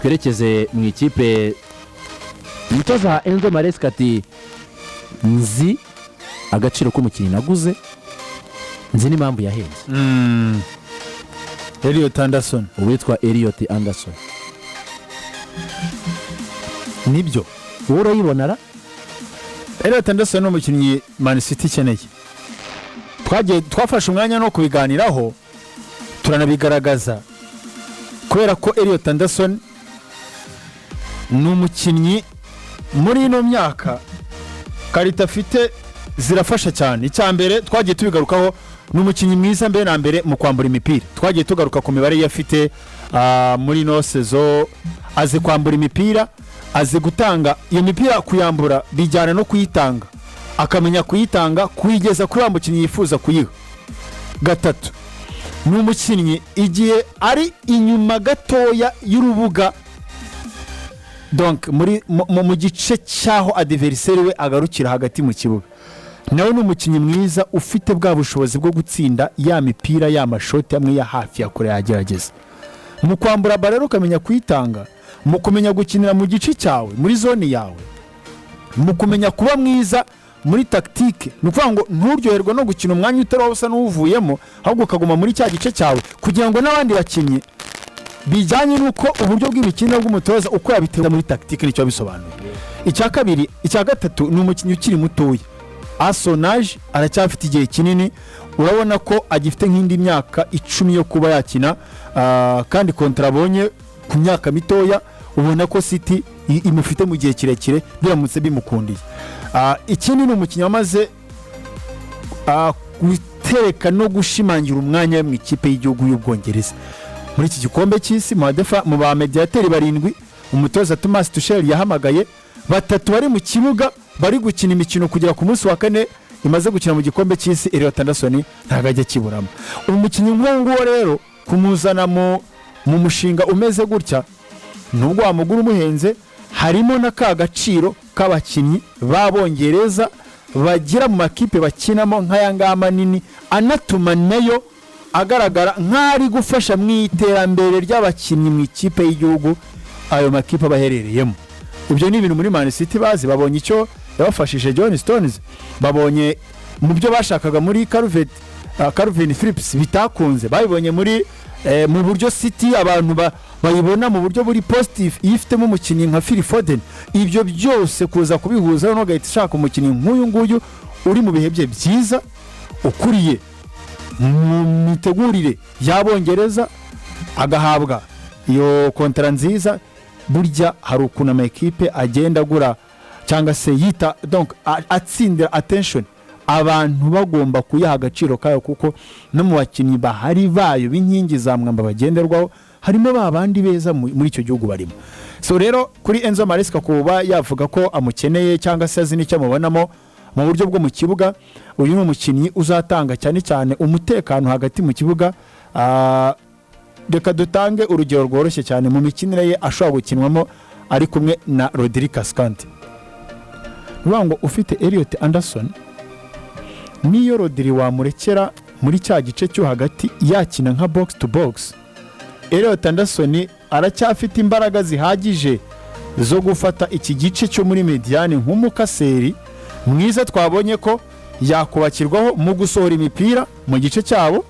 Twerekeze mu ikipe. Umutoza Enzo Maresca ati: "Nzi agaciro k'umukinnyi naguze, nzi n'impamvu yahenze." Elliot Anderson. Uwitwa Elliot Anderson. Nibyo. Wowe urayibona ra? Elliot Anderson ni umukinnyi Man City ikeneye. Twagiye twafashe umwanya no kubiganiraho, turanabigaragaza, kubera ko Elliot Anderson ni umukinnyi muri ino myaka qualité afite zirafasha cyane. Icya mbere twagiye tubigarukaho, ni umukinnyi mwiza mbere na mbere mu kwambura imipira. Twagiye tugaruka ku mibare ye afite muri ino saison. Azi kwambura imipira, azi gutanga iyo mipira. Kuyambura bijyana no kuyitanga, akamenya kuyitanga, kuyigeza kuri wa mukinnyi yifuza kuyiha. Gatatu, ni umukinnyi igihe ari inyuma gatoya y'urubuga, donc muri mu gice cy'aho adversaire we agarukira hagati mu kibuga, nawe ni umukinnyi mwiza ufite bwa bushobozi bwo gutsinda ya mipira, ya mashoti amwe ya hafi ya kure yagerageza. Mu kwambura ballon rero, ukamenya kuyitanga, mu kumenya gukinira mu gice cyawe, muri zone yawe, mu kumenya kuba mwiza muri tactique, ni ukuvuga ngo nturyoherwe no gukina umwanya utari wowe usa n'uwuvuyemo, ahubwo ukaguma muri cya gice cyawe kugira ngo n'abandi bakinnyi, bijyanye n'uko uburyo bw'imikinire bw'umutoza uko yabiteza muri tactique, nicyo bisobanuye. Icya kabiri, icya gatatu, ni umukinnyi ukiri mutoya. Asonaje aracyafite igihe kinini, urabona ko agifite nk'indi myaka 10 yo kuba yakina, kandi contrat abonye ku myaka mitoya, ubona ko City imufite mu gihe kirekire biramutse bimukundiye. Ikindi, ni umukinnyi wamaze gutereka no gushimangira umwanya we mu ikipe y'igihugu y'Ubwongereza muri iki gikombe cy'isi. Mu ba médiateur barindwi umutoza Thomas Tuchel yahamagaye, batatu bari mu kibuga bari gukina imikino kugera ku munsi wa kane imaze gukina mu gikombe cy'isi. Elliot Anderson ntabwo ajya akiburamo. Umukinnyi nk'uwo nguwo rero, kumuzana mu mushinga umeze gutya, nubwo wamugura umuhenze, harimo na ka gaciro k'abakinnyi b'Abongereza bagira mu makipe bakinamo nk'aya ngaya manini, anatuma nayo agaragara nk'ari gufasha mu iterambere ry'abakinnyi mu ikipe y'igihugu ayo makipe aba aherereyemo. Ibyo ni ibintu muri Man City bazi. Babonye icyo yabafashije John Stones, babonye mu byo bashakaga muri Kalvin Phillips bitakunze, babibonye muri mu buryo City abantu bayibona mu buryo buri positive iyo ifitemo umukinnyi nka Phil Foden. Ibyo byose kuza kubihuza noneho ugahita ushaka umukinnyi nk'uyu nguyu uri mu bihe bye byiza, ukuriye mu mitegurire y'Abongereza, agahabwa iyo contrat nziza. Burya hari ukuntu amakipe agenda agura cyangwa se yita, donc atsindira attention, abantu bagomba kuyaha agaciro kayo, kuko no mu bakinnyi bahari bayo b'inkingi za mwamba bagenderwaho harimo ba bandi beza muri icyo gihugu barimo. So rero kuri Enzo Maresca kuba yavuga ko amukeneye cyangwa se azi n'icyo amubonamo mu buryo bwo mu kibuga, uyu ni umukinnyi uzatanga cyane cyane umutekano hagati mu kibuga. Reka dutange urugero rworoshye cyane mu mikinire ye ashobora gukinwamo ari kumwe na Rodri Cascante. Ni ukuvuga ngo ufite Elliot Anderson, niyo Rodri wamurekera muri cya gice cyo hagati yakina nka box to box, Elliot Anderson aracyafite imbaraga zihagije zo gufata iki gice cyo muri médiane nk'umukaseri mwiza. Twabonye ko yakubakirwaho mu gusohora imipira mu gice cyabo,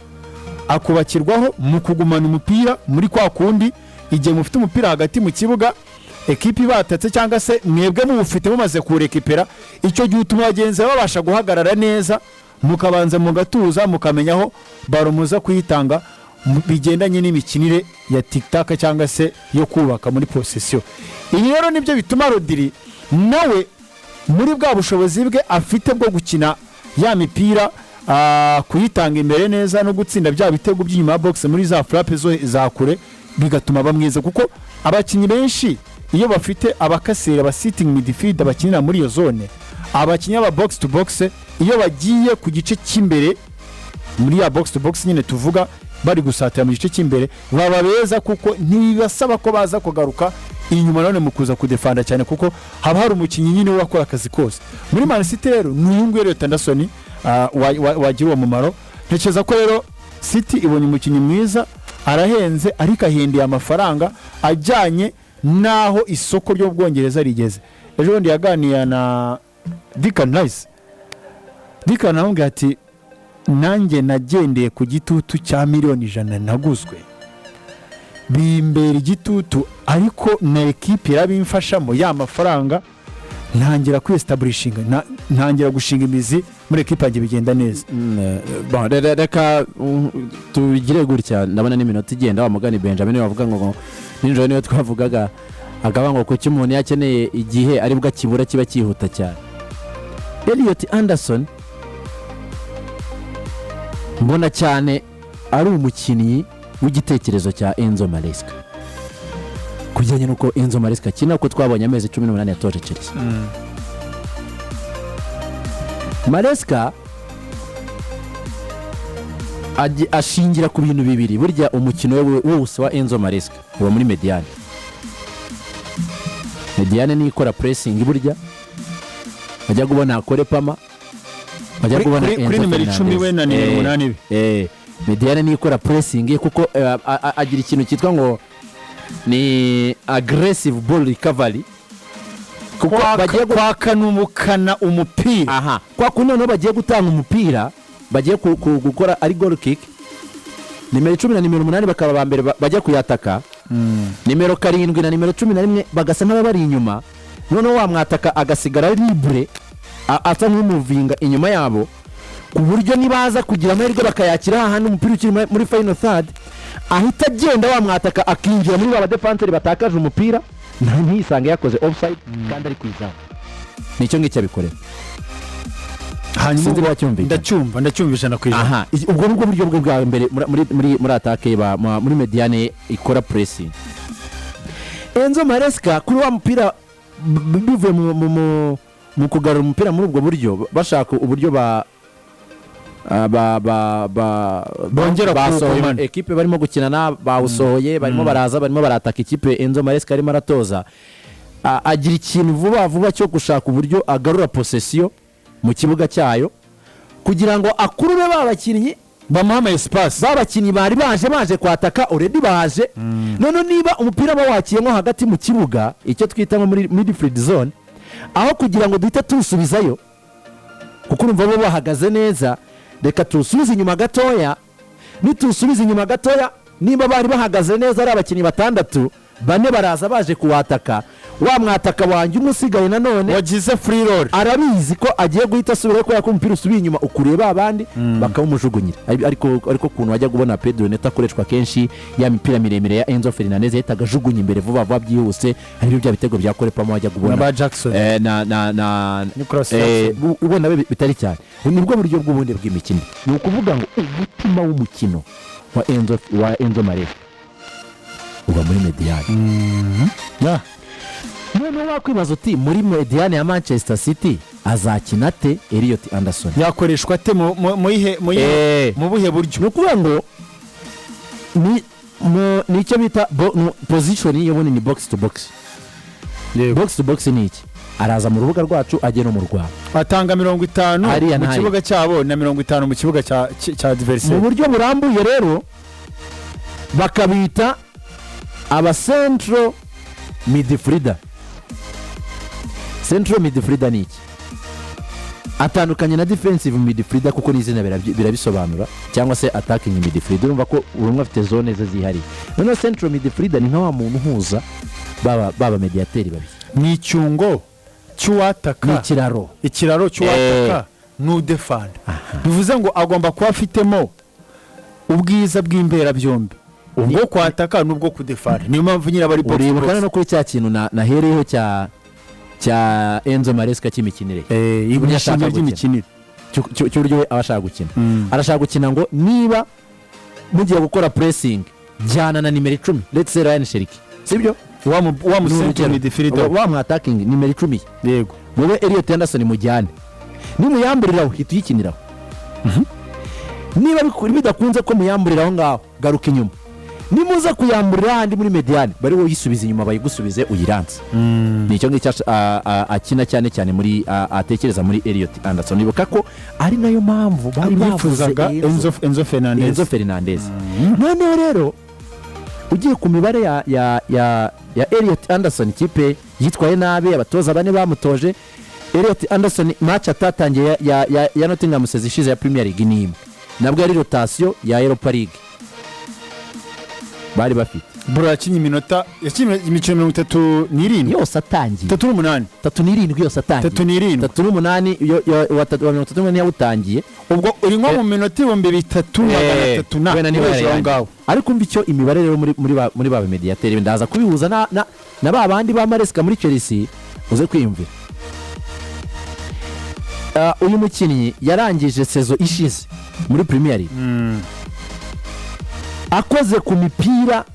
akubakirwaho mu kugumana umupira muri kwa kundi igihe mufite umupira hagati mu kibuga, ekipi ibatatse cyangwa se mwebwe muwufite mumaze kuwurekipera. Icyo gihe utuma bagenzi bawe babasha guhagarara neza, mukabanza mugatuza, mukamenya aho ballon muza kuyitanga, bigendanye n'imikinire ya tiki-taka cyangwa se yo kubaka muri possession. Ibi rero nibyo bituma Rodri nawe muri bwa bushobozi bwe afite bwo gukina ya mipira, kuyitanga imbere neza no gutsinda bya bitego by'inyuma ya box muri za frappe zo za kure, bigatuma aba mwiza, kuko abakinnyi benshi iyo bafite abakaseri, aba sitting midfield bakinira muri iyo zone, abakinnyi ba box to box, iyo bagiye ku gice cy'imbere muri ya box to box nyine tuvuga, bari gusatira mu gice cy'imbere, baba beza, kuko ntibibasaba ko baza kugaruka inyuma none mu kuza kudefanda cyane, kuko haba hari umukinnyi nyine urakora akazi kose. Muri Man City rero ni uyu nguyu Elliot Anderson wagira uwo mumaro. Ntekereza ko rero City ibonye umukinnyi mwiza. Arahenze, ariko ahinduye amafaranga ajyanye n'aho isoko ryo mu Bwongereza rigeze. Ejo bundi yaganiye na Declan Rice, Declan aramubwira ati: "Nanjye nagendeye ku gitutu cya miliyoni 100, naguzwe bimbera igitutu, ariko na ekipi irabimfashamo, ya mafaranga ntangira kwesitaburishinga, ntangira gushinga imizi muri ekipi yanjye, bigenda neza." Bon, reka tubigire gutya, ndabona n'iminota igenda. Wa mugani Benjamin wavuga ngo nijoro niyo twavugaga, akavuga ngo kuki umuntu iyo akeneye igihe aribwo akibura, kiba cyihuta cyane. Elliot Anderson mbona cyane ari umukinnyi w'igitekerezo cya Enzo Maresca, ku bijyanye n'uko Enzo Maresca akina, ko twabonye amezi 18 yatoje Chelsea. Maresca ashingira ku bintu bibiri. Burya umukino we wose wa Enzo Maresca uba muri médiane. Médiane niyo ikora pressing. Burya bajya kubona Cole Palmer, bajya kubona Kuri Enzo nimero 10 Fernandez. we na nimero 8 be. Médiane niyo ikora pressing ye, kuko agira ikintu cyitwa ngo ni aggressive ball recovery, kuko bagiye Kwakanumukana umupira. Aha kwa kundi noneho bagiye gutanga umupira, bagiye gukora ari goal kick, nimero 10 na nimero 8 bakaba ba mbere bajya kuyataka, nimero 7 na nimero 11 bagasa nk'ababari inyuma, noneho wamwataka agasigara libre, asa nk'umuvinga inyuma yabo, ku buryo nibaza kugira amahirwe bakayakira hahandi umupira ukiri muri final third, ahita agenda wamwataka akinjira muri ba badefanseri batakaje umupira, ntiyisange yakoze offside kandi ari ku izamu. Nicyo ngicyo abikorera. Hanyuma Sinzi niba cyumvikana. Ndacyumva, ndacyumva 100%. Aha, ubwo nibwo buryo bwe bwa mbere muri attaque, muri médiane ikora pressing. Enzo Maresca kuri wa mupira bivuye mu kugarura umupira muri ubwo buryo, bashaka uburyo ba ah, ba ba ba Bongera basohoye kuwugumana. ekipe barimo gukina, bawusohoye, barimo baraza, barimo barataka ikipe Enzo Maresca arimo aratoza. Agira ikintu vuba vuba cyo gushaka uburyo agarura possession mu kibuga cyayo kugira ngo akurure ba bakinnyi bamuha ama espace. Ba bakinnyi bari baje kwataka already baje. None niba umupira bawakiye nko hagati mu kibuga, icyo twita nko muri midfield zone, aho kugira ngo duhite tuwusubizayo, kuko urumva bo bahagaze neza, reka tuwusubize inyuma gatoya. Nituwusubiza inyuma gatoya, niba bari bahagaze neza ari abakinnyi batandatu, bane baraza baje kuwataka, wa mwataka wanjye umwe usigaye nanone wagize free role arabizi ko agiye guhita asubirayo, kubera ko umupira usubiye inyuma ukuriye ba bandi bakawumujugunyira. Ariko ukuntu wajya kubona Pedro Neto akoreshwa kenshi, ya mipira miremire ya Enzo Fernandez yahitaga ajugunya imbere vuba vuba byihuse, harimo bya bitego bya Cole Palmer wajya kubona na ba Jackson. Na Nicolas Jackson. Ubona bitari cyane. Nibwo buryo bw'ubundi bw'imikino. Ni ukuvuga ngo umutima w'umukino wa Enzo Maresca uba muri médiane. Noneho wakwibaza uti: muri médiane ya Manchester City azakina ate Elliot Anderson? Yakoreshwa ate mu mu buhe buryo? Ni ukuvuga ngo ni icyo bita position yo bundi ni box to box. Box to box ni iki? Araza mu rubuga rwacu, ajye no mu rwabo. Atanga 50 Hariya mu na hariya. kibuga cyabo na 50 mu kibuga cya Mu adversaire. buryo burambuye rero bakabita aba central midfielder. Central midfielder ni iki? Atandukanye na defensive midfielder, kuko n'izina birabisobanura, cyangwa se attacking midfielder. Urumva ko buri umwe afite zone ze zihariye. Noneho central midfielder ni nka wa muntu uhuza baba mediateri babiri. Ni icyungo cy'uwataka. Ni ikiraro. Ikiraro cy'uwataka n'udefanda. Bivuze ngo agomba kuba afitemo ubwiza bw'imberabyombi, ubwo kwataka n'ubwo kudefanda. Niyo mpamvu nyine aba ari box Uribuka box. no kuri cya kintu nahereyeho cya Enzo Maresca cy'imikinire ye, uburyo ashaka Ishingiro gukina. ry'imikinire. Cy'uburyo we aba ashaka gukina. Arashaka gukina ngo niba mugiye gukora pressing, jyana na nimero 10, let's say Rayan Cherki, sibyo? Wa mu wa mu Ni central urugero. midfielder. Wa mu attacking nimero 10. Wowe Elliot Anderson mujyane, nimuyamburiraho hita uyikiniraho. Niba bidakunze ko muyamburira aho ngaho, garuka inyuma. Nimuza kuyamburira ahandi muri médiane, bari wowe uyisubize inyuma, bayigusubize uyiranse. Ni icyo ngicyo akina cyane cyane muri atekereza muri Elliot Anderson. Ibuka ko ari nayo mpamvu bari bavuze bifuzaga Enzo Enzo Fernandez. Enzo Fernandez. Noneho rero Ugiye ku mibare ya Elliot Anderson, ikipe yitwaye nabi, abatoza bane bamutoje. Elliot Anderson, match atatangiye ya Nottingham saison ishize ya Premier League ni imwe, nabwo yari rotation ya Europa League bari bafite. Bro, yakinnye iminota, yakinnye imikino 37. Yose atangiye. 38. 37 yose atangiye. 37. 38, wa 38 yawutangiye. Ubwo uri nko mu minota 3,300 na Wenda niba urebye aho yarayangiye. ngaho. Ariko umva icyo imibare rero muri ba mediateri, ndaza kubihuza na ba bandi ba Maresca muri Chelsea, uze kwiyumvira. Uyu mukinnyi yarangije saison ishize muri Premier League akoze ku mipira